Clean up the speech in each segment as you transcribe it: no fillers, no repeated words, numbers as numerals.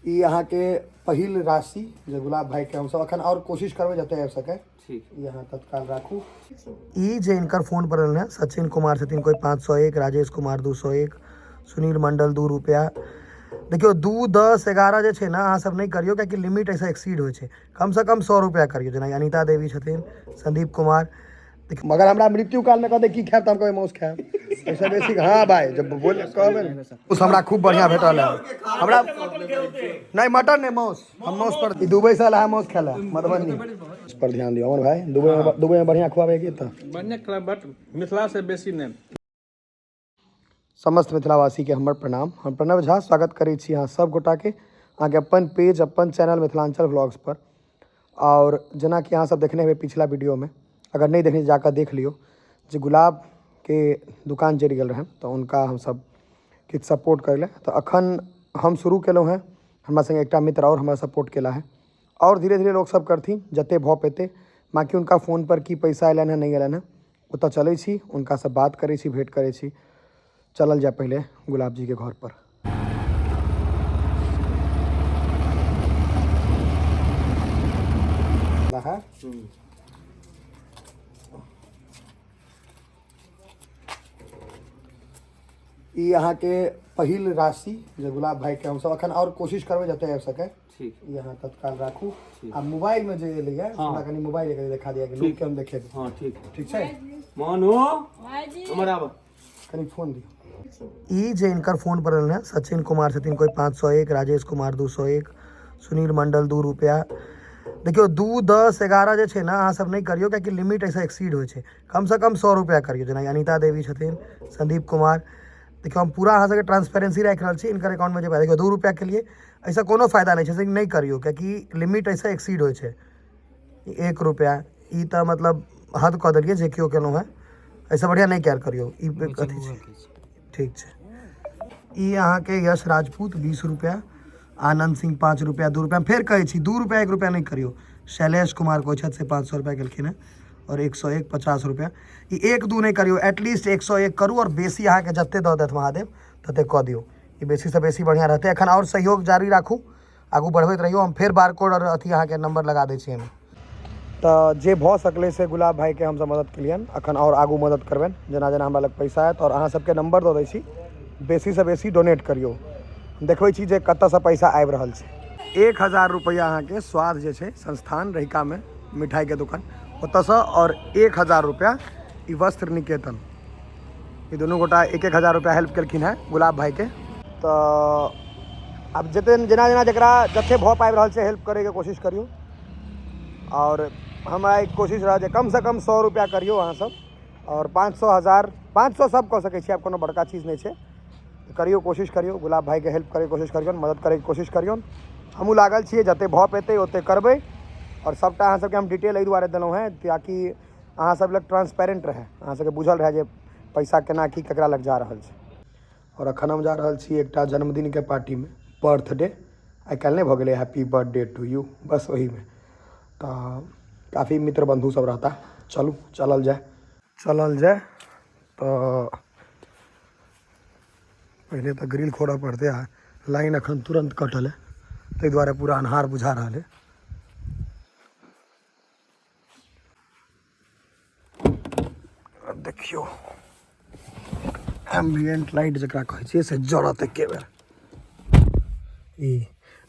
ई अहाँके पहिल राशि जे गुलाब भाइके हमसब एखन आओर कोशिश करबै जते आबि सकै। ठीक। ई अहाँ तत्काल राखू। ई जे हिनकर फोन पर एलनि हेँ, सचिन कुमार छथिन कोइ 501, राजेश कुमार 201, सुनील मंडल 2 रुपैआ। देखियौ 2 10 11 जे छै ने अहाँ सब नहि करियौ, कियाकि लिमिट एहिसँ एक्सीड होइ छै। कमसँ कम 100 रुपैआ करियौ। जेना अनिता देवी छथिन, संदीप कुमार। मगर हमरा मृत्यु कालमे कहतै की खायब तऽ हम कहबै मासु खायब, एहिसँ बेसी। हँ भाइ, जब बोल कहबै ने। मासु हमरा खूब बढ़िआँ भेटल है हमरा। नहि मटन नहि, मासु। हम मासु पर ई दुबई से आयल है मासु खाय लए मधुबनी पर। ध्यान दियौ अमन भाई, दुबई में बढ़िआँ खुआबै की तऽ बढ़िआँ खिलाब, बट मिथिला से बेसी नहि। समस्त मिथिलावासीके हमर प्रणाम। हम प्रणव झा स्वागत करै छी अहाँ सब गोटाके अहाँके अपन पेज अपन चैनल मिथिलाञ्चल व्लॉग्स पर। आओर जेनाकि अहाँ सब देखने हेबै पिछला वीडियोमे, अगर नहि देखने जाकऽ देख लियौ जे गुलाबके दुकान जरि गेल रहनि तऽ हुनका हमसब किछु सपोर्ट करै लए तऽ अखन हम शुरू केलहुँ हेँ। हमरा सङ्गे एकटा मित्र आओर हमरा सपोर्ट केला हेँ आओर धीरे धीरे लोक सब करथिन जते भऽ पेतै। बाँकी हुनका फोनपर की पैसा अयलनि हेँ नहि अयलनि हेँ, ओतऽ चलै छी, हुनकासँ बात करै छी, भेँट करै छी। चलल जाय पहिले गुलाब जीके घर पर। ई अहाँके पहिल राशि जे गुलाब भाइके हमसब अखन आओर कोशिश करबै जते आबि सकै। ठीक। ई अहाँ तत्काल राखू। आ मोबाइल में जे एलै है, हमरा कनि मोबाइल एक देखा दिया कि लोक के हम देखेबै। हाँ ठीक। ठीक छै। मोनू हमर आब कनि फोन दियौ। ई जे हिनकर फोन पर एलनि हेँ, सचिन कुमार छथिन कोइ 501, राजेश कुमार 201, सुनील मंडल 2 रुपैआ। देखियौ 2 10 11 जे छै ने अहाँ सब नहि करियौ, कियाकि लिमिट एहिसँ एक्सीड होइ छै। कमसँ कम 100 रुपैआ करियौ। जेना अनिता देवी छथिन, संदीप कुमार। देखियौ हम पूरा अहाँ सबके ट्रांसपेरेंसी राखि रहल छी। हिनकर अकाउंटमे जे देखियौ 2 रुपैआ के लिए एहिसँ कोनो फायदा नहि छै, से नहि करियौ कियाकि लिमिट एहिसँ एक्सीड होइ छै। 1 रुपैआ ई तऽ मतलब हद कऽ देलियै जे केओ केलहुँ हेँ, एहिसँ बढ़िआँ नहि कयल करियौ। ई अथी छै। ठीक छै। ई अहाँके यश राजपूत 20 रुपैआ, आनंद सिंह 5 रुपैआ, 2 रुपैआ। फेर कहै छी 2 रुपैआ 1 रुपैआ नहि करियौ। शैलेश कुमार कोइ छथि से 500 रुपैआ केलखिन हेँ आओर 101 50 रुपैआ। ई 1 2 नहि करियौ, एटलीस्ट 101 करू आओर बेसी अहाँके जते दऽ देत महादेव तते कऽ दियौ। ई बेसीसँ बेसी बढ़िआँ रहतै। एखन आओर सहयोग जारी राखू, आगू बढ़बैत रहियौ। हम फेर बारकोड आओर अथी अहाँके नंबर लगा दै छी एहिमे। तऽ जे भऽ सकलै से गुलाब भाइके हमसब मदद केलियनि, एखन आओर आगू मदद करबनि जेना जेना हमरा लग पैसा आयत। आओर अहाँ सबके नंबर दऽ दै छी, बेसीसँ बेसी डोनेट करियौ। हम देखबै छी जे कतऽसँ पैसा आबि रहल छै। 1000 रुपैआ अहाँके स्वाद जे छै संस्थान रहिकामे मिठाइके दोकान ओतऽसँ, आओर 1000 रुपैआ ई वस्त्र निकेतन। ई दुनू गोटा 1-1 हजार रुपैआ हेल्प केलखिन हेँ गुलाब भाइके। तऽ आब जते जेना जेना जकरा जते भऽ पाबि रहल छै हेल्प करैके कोशिश करियौ। आओर हमरा एक कोशिश रहत जे कमसँ कम 100 रुपैआ करियौ अहाँ सब, आओर 500 1000 500 सब कऽ सकै छी, आब कोनो बड़का चीज नहि छै। करियौ कोशिश करियौ, गुलाब भाइके हेल्प करैके कोशिश करियौ, मदद करैके कोशिश करियौ। हमहूँ लागल छियै, जते भऽ पेतै ओते करबै। आओर सबटा अहाँ सबके हम डिटेल एहि दुआरे देलहुँ हेँ ताकि अहाँ सब लग ट्रांसपेरेंट रहै, अहाँ सबके बुझल रहै जे पैसा केना की ककरा लग जा रहल छै। आओर अखन हम जा रहल छी एकटा जन्मदिनके पार्टीमे, बर्थडे आइ काल्हि नहि भऽ गेलै हैप्पी बर्थडे टू यू, बस ओहीमे तऽ काफी मित्र बन्धु सब रहता। चलू चलल जाय, चलल जाय। तऽ पहिले तऽ ग्रिल खोलऽ पड़तै आ लाइन अखन तुरन्त कटल है, ताहि दुआरे पूरा अन्हार बुझा रहल है। देखियौ एम्बियंट लाइट जकरा कहै छियै से जरत एके बेर। ई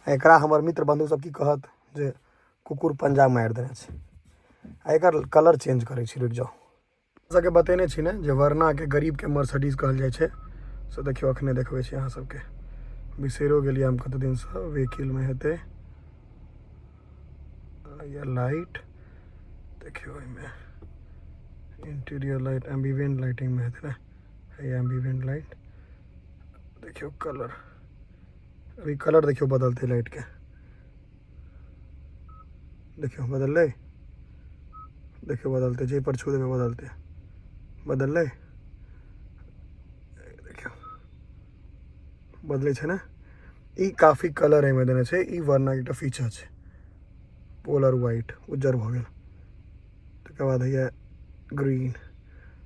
एकरा हमर मित्र बन्धु सब की कहत जे कुकुर पंजा मारि देने छै। आ एकर कलर चेंज करै छी, रुकि जाउ। सबके बतेने छी ने जे वरनाके गरीबके मर्सिडीज कहल जाइ छै, से देखियौ अखने देखबै छी अहाँ सबके। बिसैरो गेलियै हम कते दिनसँ। व्हीकिलमे हेतै या लाइट, देखियौ एहिमे इंटीरियर लाइट एम्बिवेंट लाइटिंगमे हेतै ने, हैया एम्बिवेंट लाइट। देखियौ कलर, अभी कलर देखियौ बदलतै लाइटके, देखियौ बदललै, देखियौ बदलतै, जाहि पर छू देबै बदलतै, बदललै, देखियौ बदलै छै ने। ई काफी कलर एहिमे देने छै, ई वरना एकटा फीचर छै। पोलर व्हाइट उज्जर भऽ गेल, तकर बाद होइए ग्रीन।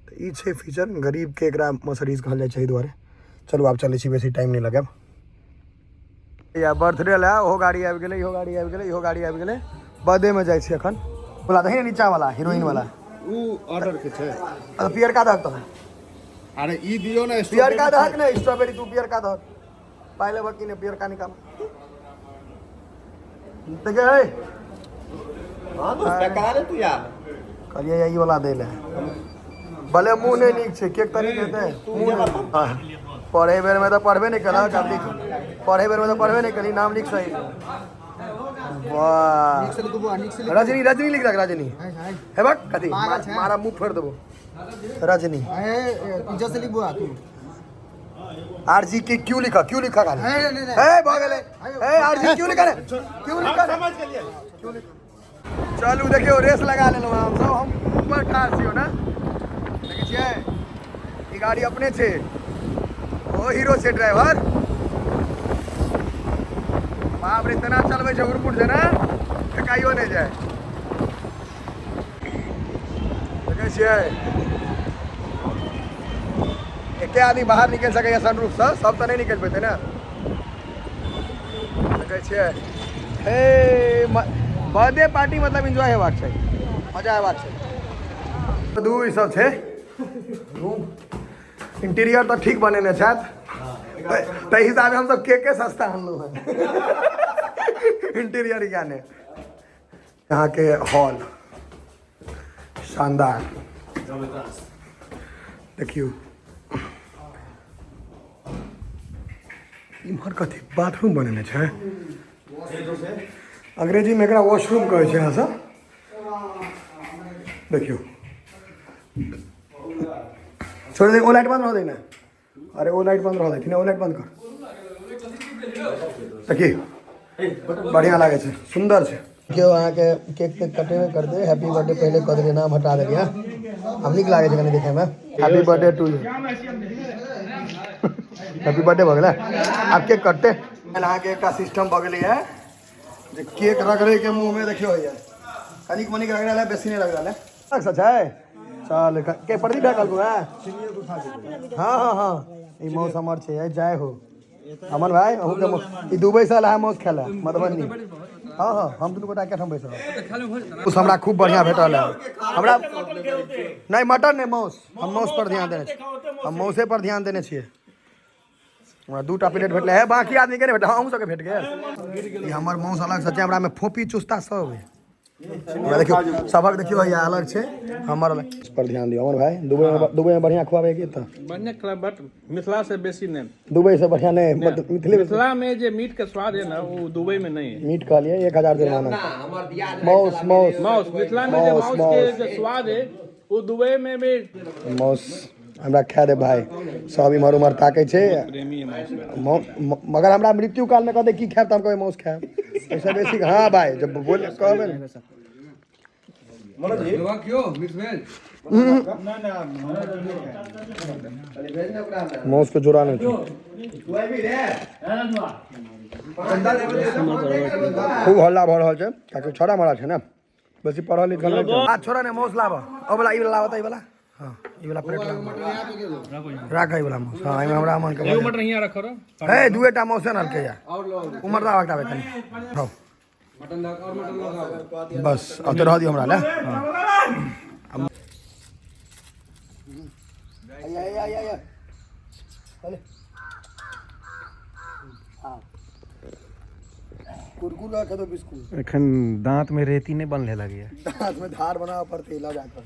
तऽ ई छै फीचर गरीबके, एकरा मर्सिडीज कहल जाइ छै एहि दुआरे। चलू आब चलै छी, बेसी टाइम नहि लगायब। या बर्थडे लए ओहो गाड़ी आबि गेलै, इहो गाड़ी आबि गेलै, इहो गाड़ी आबि गेलै। बर्थडे मे जाइ छी एखन। बोला दही ने नीचा वाला हीरोइन वाला। उ ऑर्डर के छै। अरे पियरका दहक तहन। अरे ई दियौ ने। पियरका दहक ने स्ट्रॉबेरी, तू पियरका दहक। पाइ लेबह कि नहि? पियरका निकाल। देखे है। हाँ दोस्त, करा ले तू यार। कहलियै ई वाला दै लए। भले मुँह नहि नीक छै, केक तऽ नीक हेतै। मुँह हाँ। पढ़े बेरमे तऽ पढ़बे नहि केलक, आब लिख। पढ़े बेरमे तऽ पढ़बे नहि केली, नाम लिख सही। वाह, रजनी, रजनी लिख रख, रजनी। हेबक कथी मारा मुँह फोड़ि देबो। रजनी इज्जत से लिख बुआ तू। आर जी के क्यू लिखा, क्यू लिखा खाली। ए भऽ गेलै। ए आर जी क्यू लिखा रे, क्यू लिखा रे। समझ गेलियै। चलू देखियौ, रेस लगा लेलहुँ हम सब। हम ऊपर ठाढ़ छियौ ने, देखै छियै ई गाड़ी अपने छै, ओ हीरो छै ड्राइवर। बाप रे, तेना चलबै छै उड़पुट जेना फेकाइयो नहि जाय। देखै छियै, एके आदमी बाहर निकलि सकैए सनरूफसँ, सब तऽ नहि निकलि पेतै ने। देखै छियै, हे बर्थडे पार्टी मतलब एन्जॉय हेबाक चाही, मजा हेबाक चाही। दू ई सब छै रूम, इंटीरियर तऽ ठीक बनेने छथि, ताहि हिसाबे हमसब केके सस्ता अनलहुँ हँ, इंटीरियर ज्ञाने। अहाँके हॉल शानदार, देखियौ। इम्हर कथी बाथरूम बनेने छै? अंग्रेजीमे एकरा वॉशरूम कहै छै अहाँ सब। देखियौ, छोड़ दे, ओ लाइट बंद रह दे ने। अरे ओ लाइट बंद रह दे, ओ लाइट बंद कर। देखिए बढ़िया लागै छै, सुंदर छै। देखियौ अहाँके केक तेक कटेबे करतै। हैप्पी बर्थडे पहिले कऽ देलियै, नाम हटा देलियै। आब नीक लागै छै कनि देखैमे। Happy birthday to you, happy birthday भऽ गेलै, आब केक कटतै। अहाँके एकटा सिस्टम भऽ गेलैए जे केक रगड़ैके मुँहमे। देखियौ होइए, कनिक मनिक रगड़ल है, बेसी नहि रगड़ल है। अच्छा छै, चल के प्रदीप भैया कहलको है। हाँ हाँ हाँ, ई मौस हमर छै। जय हो अमन भाई, अहूँके ई दुबई से आयल मौस खेला मधुबनी। हाँ हाँ, हम दुनू गोटा एकेठाम बैसल। मौस हमरा खूब बढ़िया भेटल है। हमरा नहि मटन नहि, मौस। हम मौस पर ध्यान देने छी, हम मौसे पर ध्यान देने छियै। हमरा दूटा प्लेट भेटलै है, बाकी आदमी के नहि भेटल। अहूँ सबके भेट गेल। ई हमर मौस अलग से छै, हमरा में फोपी चुस्ता सब है। देखियौ सबक, देखियौ भैया अलग छै, हमर अलग पर ध्यान दियौ। अमन भाई दुबई में, दुबई में बढ़िया खुआबै की तऽ? बढ़िया खिला, बट मिथिला से बेसी नहि। दुबई से बढ़िया नहीं, मिथिले। मिथिला में जे मीट के स्वाद है ना, वो दुबई में नहीं है। मीट कहलिए 1000 जुर्माना। मौस मौस। माउस, मिथिला में जे माउस, माउस के माउस। जे स्वाद है वो दुबई में भी। मौस हमरा खा दे भाई, सब इम्हर उम्हर ताकै छै। प्रेमी है माउस में। मगर हमरा मृत्यु काल में कहते की खायब तऽ हम कहबै मौस खायब, एहिसँ बेसी। हाँ भाई, जब बोल कहबै ने। मौस के जोड़ा नहि छै। खूब हल्ला भऽ रहल छै, कियाकि छोड़ा मरा छै ने, बेसी पढ़ल लिखल नहि छै। आ छोड़ा ने, मौस लाबऽ, ओ वाला, ई वाला लाबऽ तऽ, ई वाला, हाँ, ई वाला प्लेट लाबऽ, राख ई वाला मौस। हाँ, एहिमे हमरा मन के एगो मटन हियाँ रखो रो। हे, दुएटा मौसे आनलकै या उमर दा आबै कनि। हौ, बस अब तऽ रह दियौ हमरा ले। हाँ, आइ आइ आइ आइ, हाँ, कुरकुर खेतो बिस्कुट। एखन दांत में रेती नहि बनले लगैया। दाँत में धार बनाबऽ पड़तै लऽ जाकऽ।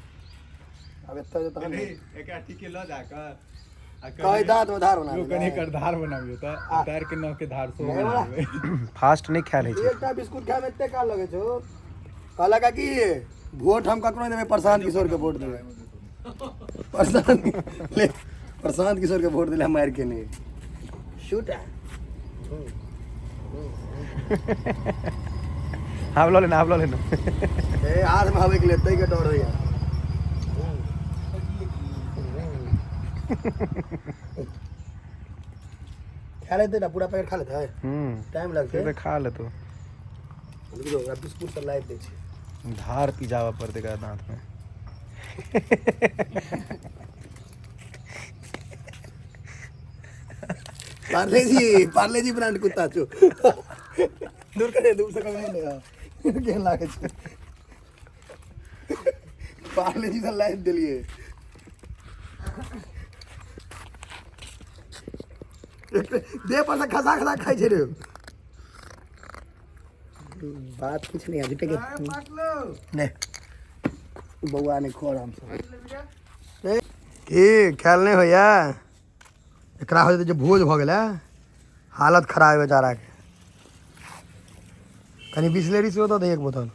आब एतऽ जे तहन एकरा टीके लऽ जाकऽ आ कहै दाँत में धार बना कनि एकर धार बनाबियौ तऽ पैर के नह के धार सेहो बनाबै। फास्ट नहि खायल होइ छै। एकटा बिस्कुट खाय में एते काल लगै छौ। कहलक कि वोट हम ककरो नहि देबै, प्रशांत किशोर के वोट देबै। प्रशांत ले, प्रशांत किशोर के वोट दिला मारि के नहीं शूट। आब लऽ लेना, आब लऽ लेना। ए हाथ में हवे के लेते के डर होइया। खा लेते ना, पूरा पैकेट खा लेते है। टाइम लगते। से तऽ खा लेतो। रुक जाओ, ओकरा बिस्कुट सब लाइव दै छै। धार पिजाबऽ पड़तै एकरा दांत में। पार्ले जी, पार्ले जी ब्रांड कुत्ता छौ। दूर करे, दूर से कभी नहीं केहन लागै छै। पार्ले जी से लाइट देलिए। देह पर से खसा खसा खाइ छै रे। बात किछु नहि झूठे के नहीं, बौआ नहि खो आराम से। की खायल नहि होइया? एकरा हो जेतै जे भोज भऽ गेलै, हालत खराब है बेचाराके। कनि बिसलेरी सेहो दऽ दे एक बोतल।